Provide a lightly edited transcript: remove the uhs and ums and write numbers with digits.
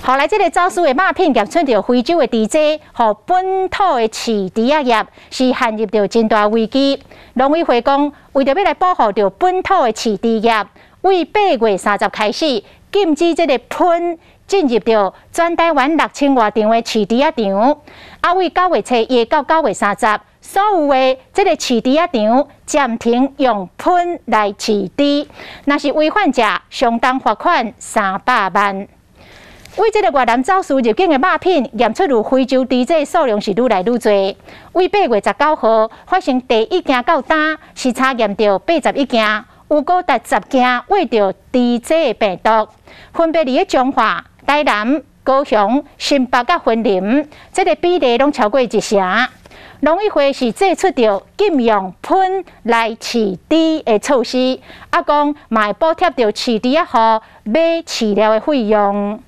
後來這个走私的肉品驗出著非洲的豬隻，予本土的飼豬仔業是陷入著真大危機。農委會講，為著欲來保護著本土的飼豬業，對8月30開始禁止這个噴進入著全台灣6000外場的飼豬仔場。啊，對9月初一到9月30，所有的這个飼豬仔場暫停用噴來飼豬，若是違反者，相當罰款300萬。對這个越南走私入境的肉品驗出有非洲豬隻數量是愈來愈濟。對8月19號發生第一件到今是查驗著81件，有高達10件穢著豬隻的病毒，分別佇咧彰化、台南、高雄、新北佮雲林，這个比例攏超過一成。農委會是祭出著禁用噴來飼豬的措施，啊講嘛會補貼著飼豬仔戶買飼料的費用。